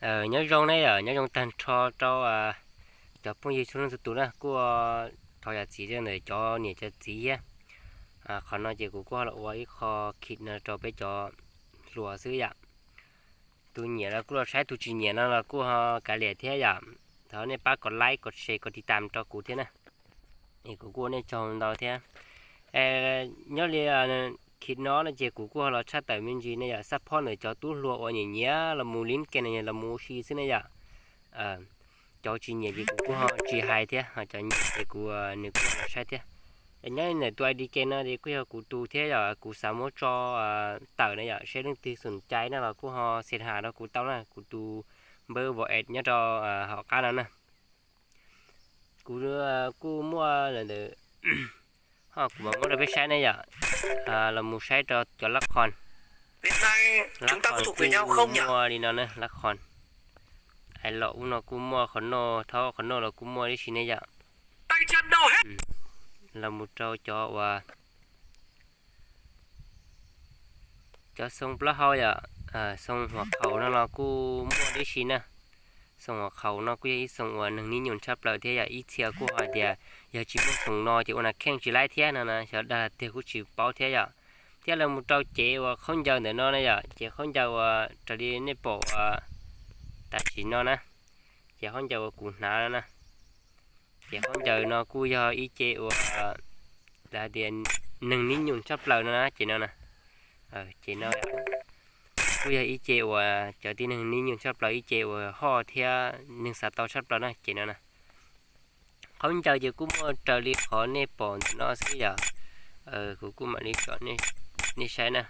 Nyob zoo ne yom, nyob zoo tag nrho rau cov phooj ywg txhua leej txhua tus na, kuj thov zam txim ntawm cov niam cov txiv thiab. Qhov no ces kuv kuj ho los ua ib qho khit no rau peb cov hluas xwb yom. Tus nyiam los kuj los saib, tus tsis nyiam no los kuj ho kav liam thiab yom. Thov nej pab kom like, kom share, kom tiv tam rau kuv thiab na. Es kuv kuj ua nej tsaug ntau thiab. Nyob li khit no no ces kuv kuj ho los tshaj tawm me ntsis ne yom, xab phob ntawm cov tub hluas uas nyiam nyiam los mus lim ke no los mus ua si xwb ne yom. Cov tsis nyiam ces kuv kuj ho tsis hais thiab, ho cov nyiam ces kuv, nws kuj ho los saib thiab. Nyob li ntawm tus ID ke no ces kuj yog kuv tus thiab yom, kuv xav muab tso tawm na yom, seb leej twg xoom cai no los kuj ho xa has rau kuv tau na, kuv tus npawb WhatsApp nyob rau hauv qab no na. Kuv kuj muaj lawm ntawm, ho kuv mam muab rau peb saib ne yom. Los mus saib rau cov lab qhon. Lab qhon kuj muaj li no na, lab qhon. Ais los ub no kuj muaj, qhov no, thaub qhov no los kuj muaj tib si ne yom. Los mus rau cov uas cov xoo plaub hau yom, xoo huam qhaum no los kuj muaj tib si na. Xoo huam qhaum no kuj yog ib xoo uas neeg nib nyum tshaj plaws thiab yom, ib txhia kuj hais tias yog tsis muaj xoo no ces ua nas kheej tsis laib thiab no na, xyov dag tiag kuj tsis paub thiab yom. Thiab los mus rau cev uas khaub ncaws ntawm no na yom, cev khaub ncaws uas raws li nej pom uas tam sim no na, cev khaub ncaws uas kuv hnav no na. Ces khaub ncaws no kuj yog ib ce uas lawv hais tias neeg nib nyum tshaj plaws no na, ces no na. Ces no kuj yog ib ce uas cov tib neeg nib nyum tshaj plaws, ib ce uas hoj thiab neeg xav tau tshaj plaws na, ces no na. Khaub ncaws ces kuj muaj raws li qhov nej pom ntawm no xwb yom. Kuv kuj mam li tso nej saib na.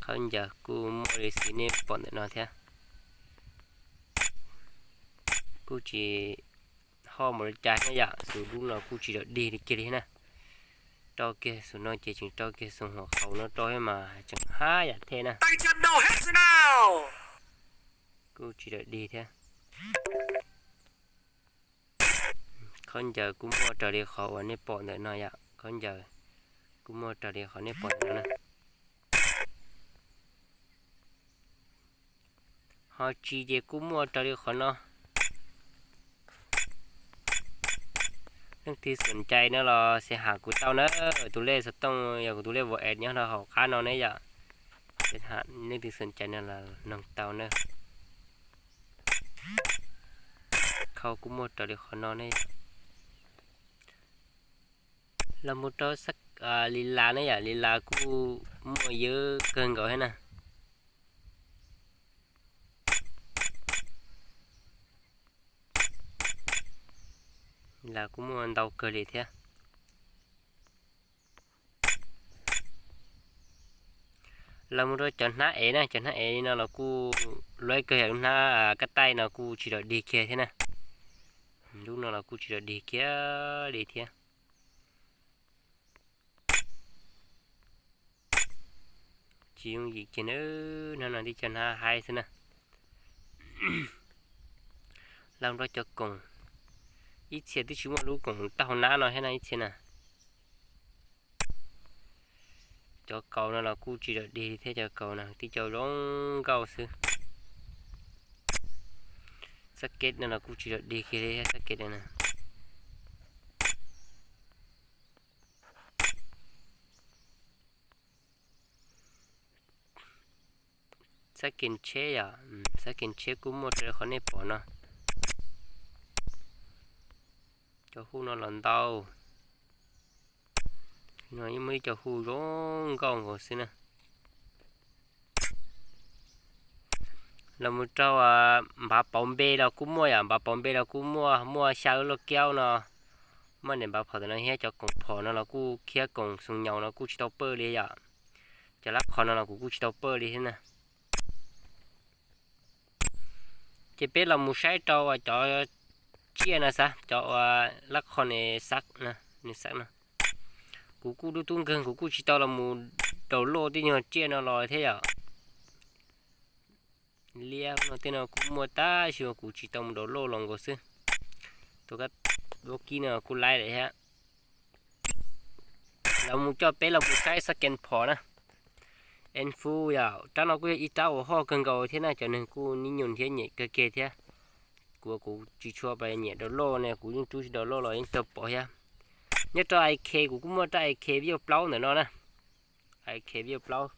Khaub ncaws kuj muaj li xwb nej pom ntawm no thiab. Kuj tsis hoj mus li cas na yom, tus dub no kuj tsis dog dig li kiag li na. Rau kiag xus no ces tseem rau kiag xus huam qhaum no rau thiab mas tseem haj yam thiab na. Kuj tsis dog dig thiab. Khaub ncaws kuj muaj raws li qhov uas nej pom ntawm no yom, khaub ncaws kuj muaj raws li qhov nej pom ntawm no na. Ho tsis ces kuj muaj raws li qhov no. Leej twg xoom cai no los xa has kuv tau na, tus lej xov tooj yog kuv tus lej WhatsApp nyob rau hauv qab no ne yom. Leej twg xoom cai no los noog tau na. Khau kuj muaj raws li qhov no ne. Los mus rau li las ne yom, li las kuj muaj ywj kawg nkaus thiab na. Li las kuj muaj ntau kawg li thiab. Los mus rau cov hnab ev na, cov hnab ev li no los kuj luaj kawg, yam lub hnab kab taij no kuj tsis dog dig kiag thiab na. Lub no los kuj tsis dog dig kiag li thiab. Tsis yooj yim kiag na, hnab no tib co hnab haib xwb na. Los rau cov koom, ib txhia twb tsis muaj lub koom taub hau nab no thiab na ib txhia na. Cov kaus no los kuj tsis dog dig thiab, cov kaus no tib co zoo nkauj xwb. Xab kev no los kuj tsis dog dig kiag li thiab, xab kev no na. Xab kev tsheb yom, xab kev tsheb kuj muaj raws li qhov nej pom no. Cov hu no los ntau. No yeej muaj ib co hu zoo nkauj nkaus xwb na. Los mus rau npav pauv npe los kuj muaj yom, npav pauv npe los kuj muaj, muaj xya lub lauj kiaub no. Muaj niam npav phom ntawm no thiab, cov koom phom no los kuj khiab, koom xoo nyaus no kuj tsis tau pawj li yom. Cov lab qhos no los kuv kuj tsis tau pawj li thiab na. Ces peb los mus saib rau cov tsiaj no xav, cov lab qhos ne xav, nws xav no. Kuv kuj dub tub nkeeg, kuv kuj tsis tau los mus download tej nyuag tsiaj no los thiab yom. Liab no tej no kuj muaj tab sis kuv tsis tau mus download los nkaus xwb. Tus kab ua kib no kuj laib lawm thiab. Los mus coj peb los mus saib xab kev phom na. Enfu yom, rab no kuj yog ib rab uas hot kawg nkaus thiab na, cov neeg kuj nib nyus thiab nyiam kawg kiag thiab. Kuv, kuv tsis tshua nyiam download ne, kuv yeej rub tsis download los yeej tau pom thiab. Nyob rau I K kuv kuj muaj rab I K vij plaub ntawm no na. I K vij plaub.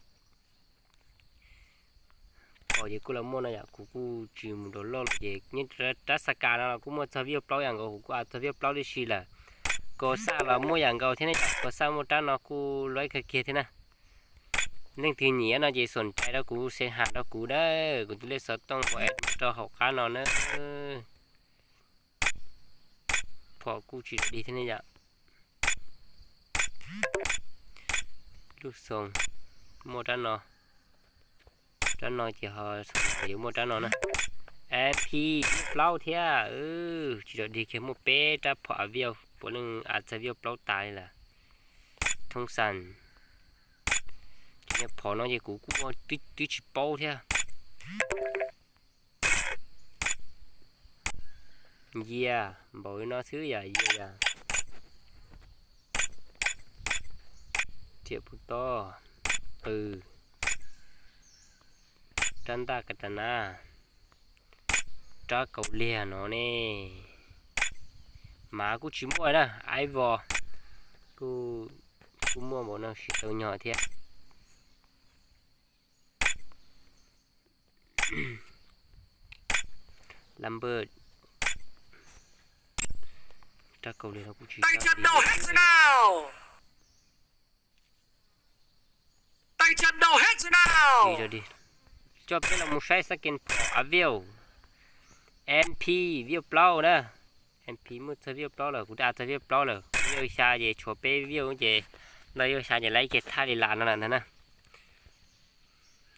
Pom ces kuj los muaj no yom, kuv kuj tsis mus download los ces nyob rab Xaka no los kuj muaj txog vij plaub yam nkaus, kuv kuj add txog vij plaub tib si lawm. Kos xaj los muaj yam nkaus thiab ne yom, kos xaj muaj rab no kuj luaj kawg kiag thiab na. Leej twg nyiam no ces xom cai rau kuv, xev has rau kuv na, kuv tus lej xov tooj uas es rau hauv qab no na. Phom kuj tsis dig thiab ne yom. Lub xoo muaj rab no, rab no ces ho yuav muaj rab no na. M P vij plaub thiab, tsis tau dig kiag, muaj peb rab phom a vij, puav leej add txog vij plaub tas li lawm. Thoob xas, ces niag phom no ces kuv kuj muaj twb tsis paub thiab. Yia, npaum li no xwb yom, yia yom. Riam puv toj, qws, rab ntaj kas tas na, rab kaus liag no ne. Mav kuj tsis muaj na, aib vos kuj muaj npaum no, siv tau nyog thiab. Lab npawj, rab kaus liag no kuj tsis, coj peb los mus saib xab kem phom a vij, M P vij plaub na. M P muaj txog vij plaub lawm, kuv twb add txog vij plaub lawm, vij xya ces tshuav peb vij ces, no vij xya ces laib kiag thaj li las no lawm ntag na.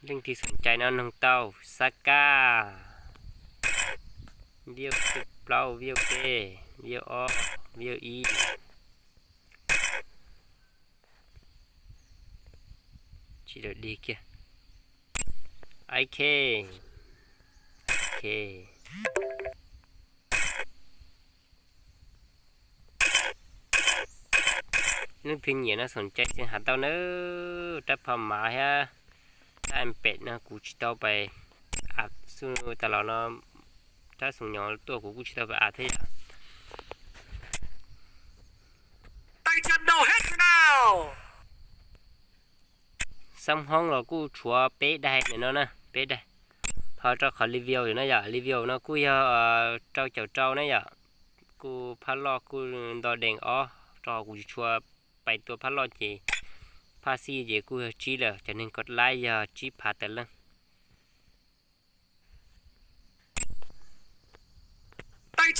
Leej twg xom cai no noog tau, xab kab, vij plaub, vij peb, vij ob, vij ib. Tsis tau dig kiag. I K, I K. Leej twg nyiam no xom cai xev has tau nawb, rab phom mav thiab rab em pem no kuv tsis tau pais, a, xub tas los no rab xoo nyob tuaj kuv kuj tsis tau pais a thiab yom. Xab Hmoob los kuj tshuav peb daim ntawm no na, peb daim. Ho rau qhov review no yom, review no kuj yog rau caum rau na yom, kuj phaj loj kuj nto dees ob, rau qhov kuv tsis tshua pais tua phaj loj ces phaj xij ces kuj yog tsib lawm, cov neeg kov laib yog tsib phav tawm leej. Leej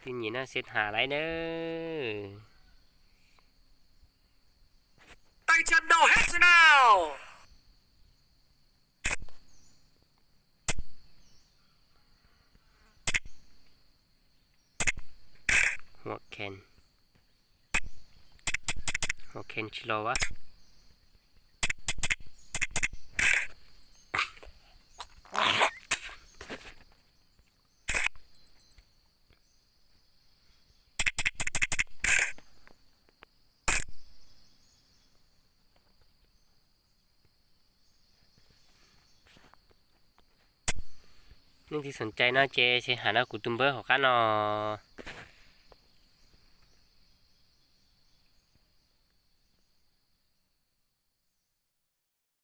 twg nyiam no xev has laib nawb. Hua khen, hua khen tsis los a. Leej twg xom cai no ces xev has rau kuv tus npawb hauv qab no.